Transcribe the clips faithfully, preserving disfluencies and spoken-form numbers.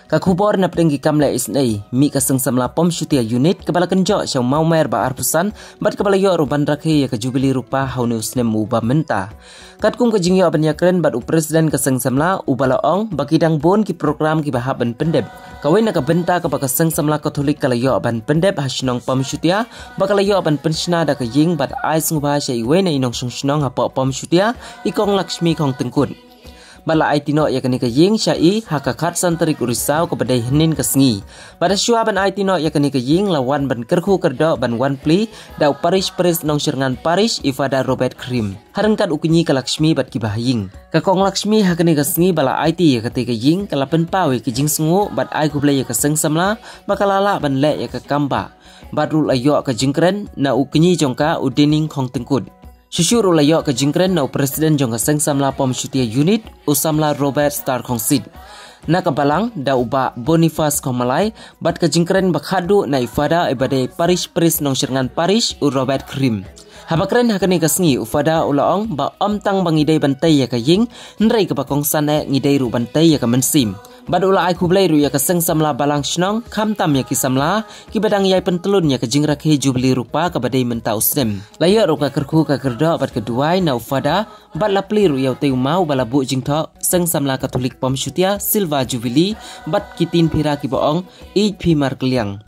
Ka khubor na pdeng ki kam leh isynei, mih ka Seng Samla Pom Shutia Unit, kaba la kynjoh sha u Mawmer Bah Arphew San, bad kaba la ïoh ruh ban rakhe ïa ka Jubilee Rupa ha une u snem uba mynta. Katkum ka jingïoh ban ïakren bad u President ka Seng Samla, uba la ong ba ki dang bun ki program kiba hap ban pyndep. Kawei na ka bynta kaba ka Seng Samla Katholik ka la ïoh ban pyndep ha shnong Pom Shutia, ba ka la ïoh ban pynshna da ka ïing bad ai sngewbha sha iwei na i nongshong shnong hapoh Pom Shutia, i Kong Lakshmi Khongtyngkut. Bad la aiti noh ïa kane ka ïing sha i ha ka khatsan tarik u Risaw kaba dei hynnin ka sngi. Bad shuwa ban aiti noh ïa kane ka ïing, la wan ban kyrkhu kyrdoh ban wan plie da u Parish Priest Nongshyrngan Parish, i Father Robert Krim. Ha ryngkat u kñi ka Lakshmi bad kiba ha ïing. Ka Kong Lakshmi ha kane ka sngi ba la aiti ïa kata ka ïing, ka la pynpaw ïa ka jingsngewnguh bad ai khublei ïa ka Seng Samla ba ka la lah ban leh ïa ka kam ba. Bad ruh la ïoh ka jingkren na u kñi jong ka, u Dening Khongtyngkut. Shuh shuh ruh la ïoh ka jingkren na u President jong ka Seng Samla Pom Shutia Unit, u Samla Robert Star Khongsit. Na ka balang da u Bah Boniface Khomalai, bad ka jingkren ba khadduh na i Father iba dei Parish Priest Nongshyrngan Parish, u Robert Krim. Haba kren ha kane ka sngi, u Father u la ong ba ym tang ba ngi dei ban tei ïa ka ïing, hynrei kaba kongsan eh ngi dei ruh ban tei ïa ka mynsiem. Bad u la ai khublei ruh ïa ka Seng Samla Balang Shnong, khamtam ïa ki samla kiba dang ïai pyntlun ïa ka jingrakhe Jubilee Rupa kaba dei mynta u snem. La ïoh ruh ka kyrkhu ka kyrdoh bad ka duwai na u Father, bad la plie ruh ïa utei u maw ba la buh jingthoh Seng Samla Katholik Pom Shutia Silver Jubilee bad ki tin phira kiba ong, ïeit phi markylliang.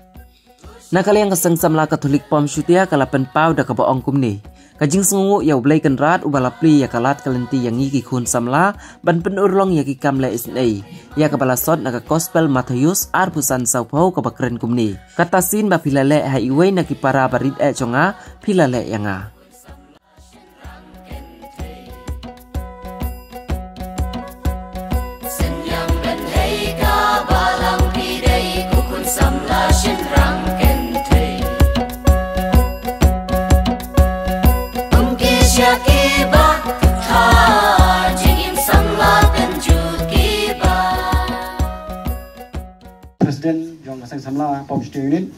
Na ka liang ka Seng Samla Katholik Pom Shutia ka la pynpaw da kaba ong kumne: Ka jingsngewnguh ïa u Blei Kynrad uba la plie ïa ka lad ka lynti ïa ngi ki khun samla ban pynurlong ïa ki kam leh isynei, ïa kaba la sot na ka Gospel Mathaios arphew san sawphew, kaba kren kumne: Kata sien ba phi la leh ha iwei na ki para barit eh jong nga, phi la leh ïa nga. President jong ka Seng Samla Pom Shutia Unit,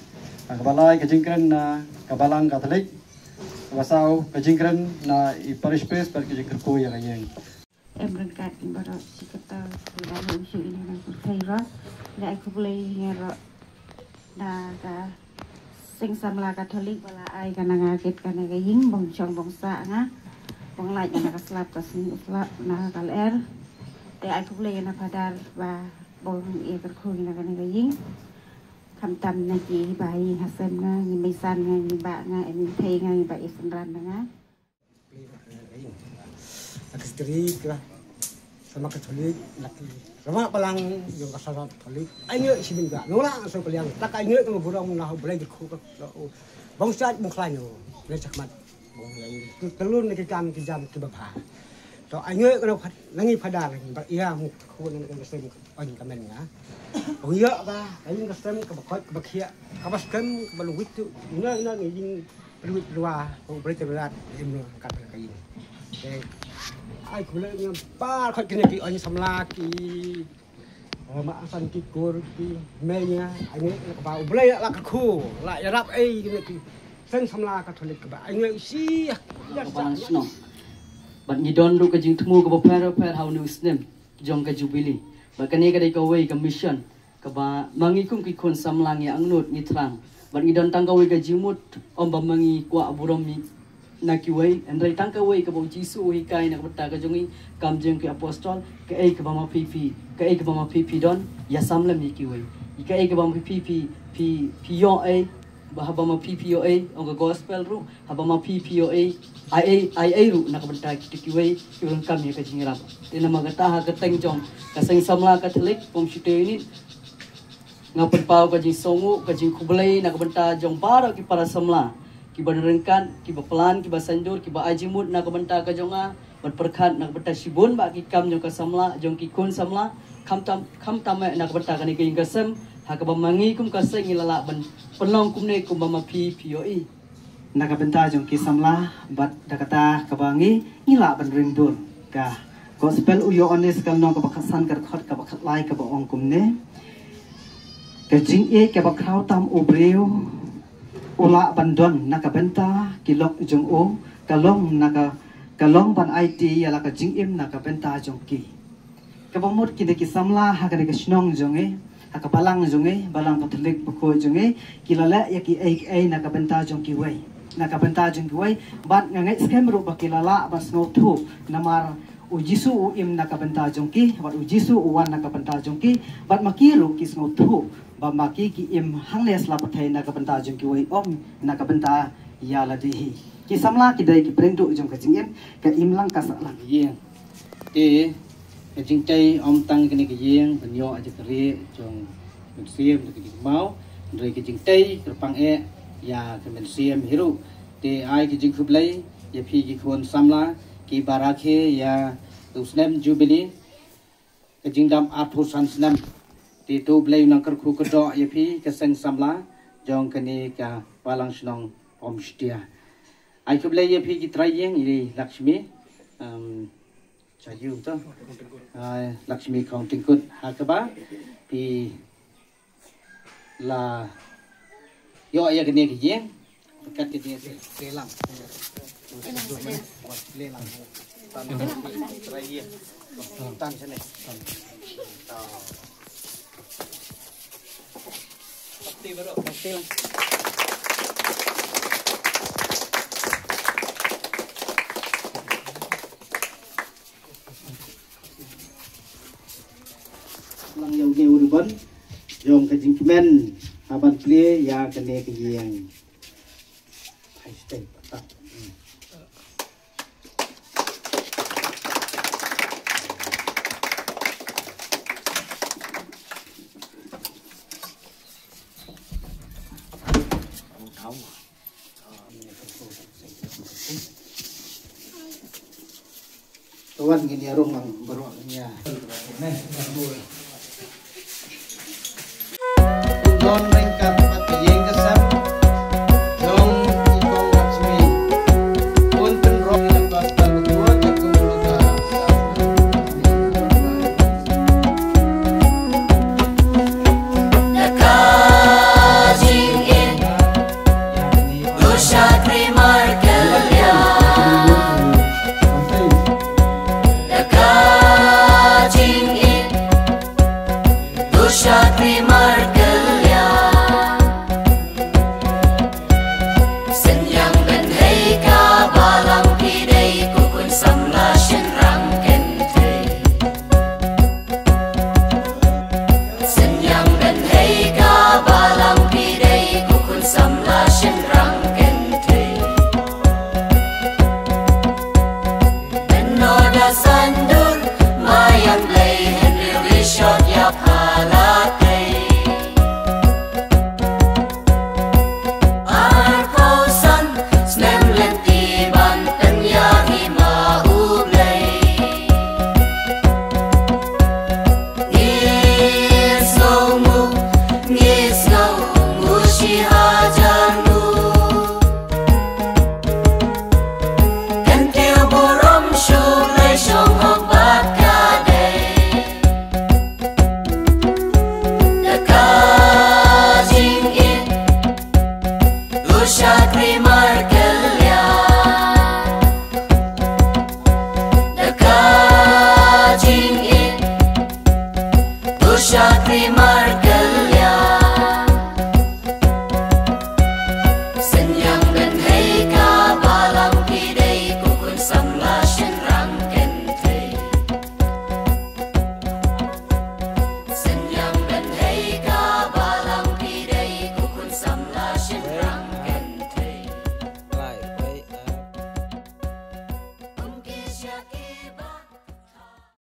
kaba lai ka jingkren na ka Balang Katholik, kaba saw ka jingkren na i Parish Priest bad ka jingkyrkhu ïa ka ïing. Em ryngkat ïa baroh shi katta kiba la ïoh shuh ïa ka pyrthei ruh. Nga ai khublei ïa nga ruh na ka Seng Samla Katholik ba la ai ka na nga kit kane ka ïing, bym shong bym sah nga, bym lait na ka slap ka sngi u slap na ka lyer. Te ai khublei ïa na Father ba bym ïa kyrkhu ïa kane ka ïing. Khamtam na ki ba ïing ha sem nga, ngi meisan nga, ngi ba nga, em ngi thei nga, ngi ba i synran na nga. Ka Kastri ka Samla Katholik, na ki Samla Balang jong ka Samla Katholik. Ai ngi shi bin ga, ngi la so ka liang, ta ka ngi ka burom na u Blei kyrkhu ka, bang sat bang khlaiñ, Blei chakmat. Bang lai, tu telun na ki kam ki jam kiba bha. To ai ngi ka na ngi Father, ba ïa mu kyrkhu na ka sem. Ong ka men nga. Ong ïa ka, ka ïing ka sem kaba koit kaba khiah, kaba skhem, kaba lwit tu. Ina, ina ngi ïing lwit lwa, ko Blei te berat, im no kat ka ïing. Te ai khublei ïa nga ba koit kine ki ong samla ki, eh, ma asan ki kur ki mei nga, ai ngi kaba U Blei la kyrkhu, la ïarap ei kine ki Seng Samla Katholik kaba ai ngi shi. Ka Balang Shnong. Bad ngi don ruh ka jingthmu kaba pher pher ha une u snem jong ka Jubilee. Bad kane ka dei kawei ka mission kaba ma ngi kum ki khun samla ngi angnud ngi thrang. Bad ngi don tang kawei ka jingmut, ym ba ma ngi kwah burom na kiwei, hynrei tang kawei kaba U Jisu u hikai na ka bynta ka jong ngi, kam jong ki apostol, kaei kaba ma phi phi, kaei kaba ma phi phi don, ïa sam lem ïa kiwei. Kaei kaba ma phi phi, phi, phi ïoh ei, ba haba ma phi phi ïoh ei, ong ka gospel ruh, haba ma phi phi ïoh ei, ai ei, ai ei ruh na ka bynta kita kiwei kiba donkam ïa ka jingïarap. Te namar kata ha ka kyrteng jong ka Seng Samla Katholik Pom Shutia Unit, nga pynpaw ka jingsngewnguh, ka jingkhublei na ka bynta jong baroh ki para samla kiba ryngkat, kiba plan, kiba saiñdur, kiba ai jingmut na ka bynta ka jong nga. Bad pyrkhat na ka bynta shibun bah ki kam jong ka samla, jong ki khun samla, khamtam, khamtam eh na ka bynta kane ka ïing ka sem, ha kaba ma ngi kum ka seng ngi la lah ban pynlong kumne kumba ma phi phi ïohi. Na ka bynta jong ki samla, bad da kata kaba ngi, ngi lah ban ring dur. Ka Gospel u Ïoannis ka lynnong kaba khatsan ka dkhot kaba khatlai kaba ong kumne: Ka jingïeit kaba khraw tam u briew u lah ban don na ka bynta ki lok jong u, ka long na ka, ka long ban aiti ïa la ka jingim na ka bynta jong ki. Kaba mut kine ki samla ha kane ka shnong jong ngi, Ha ka balang jong ngi, balang Katholik bakhuid jong ngi, ki la leh ïa kiei kiei na ka bynta jong kiwei, na ka bynta jong kiwei. Bad nga ngeit skhem ruh ba ki la lah ban sngewthuh, namar u Jisu u im na ka bynta jong ki, bad u Jisu u wan na ka bynta jong ki, bad ma ki ruh ki sngewthuh ba ma ki ki im hangne sla pyrthei na ka bynta jong kiwei, ym na ka bynta ïa lade hi. Ki samla ki dei ki briew jong ka jingim, ka imlang ka sahlang. Ïa. Te ka jingtei ym tang kane ka ïing ban ïoh ïa ka jingrieh jong ka mynsiem da ka jingkynmaw, hynrei ka jingtei kyrpang eh ïa ka mynsiem hi ruh. Te ai ka jingkhublei ïa phi ki khun samla kiba rakhe ïa u snem Jubilee, ka jingdap arphew san snem. Te to U Blei u nang kyrkhu kyrdoh ïa phi ka seng samla jong kane ka balang shnong Umstia. Ai khublei ïa phi ki trai ïing, i Lakshmi, um, Chayu to. Ai, Lakshmi Khongtyngkut, ha kaba phi la ïoh ïa kane ka ïing. Kat ka ïing. Lelang. Lelang. Tan trai ïing. Tan sini. Tan. Lang ïa une u ribbon jong ka jingkmen ha ban plie ïa kane ka ïing. Hai, stay, tak. Ka wan ngin ïa rung lang baroh ngin ïa. Don ryngkat bad ka ïing ka sem jong i Kong Lakshmi. Un pynroi ïa ka pastor ka tuat ïa kum ka. Da ka jingim Dur shakri markylliang. Da ka jingim. Dur shakri markylliang. Synñiang bynhei ka balang phi dei ku khun samla shynrang kynthei. Synñiang bynhei ka balang phi dei ku khun samla shynrang kynthei. Mynno da san dur, ma ïang Blei hynriew ri shot ïa pha la tei. Arphew san snem lynti ban pynïaid ma U Blei. Ngi sngew nguh, ngi sngew nguh shi hajar nguh. Kyntiew burom shu Blei shong hok bad ka dei. Da ka jingim, dur shakri markylliang. Da ka jingim, dur shakri markylliang.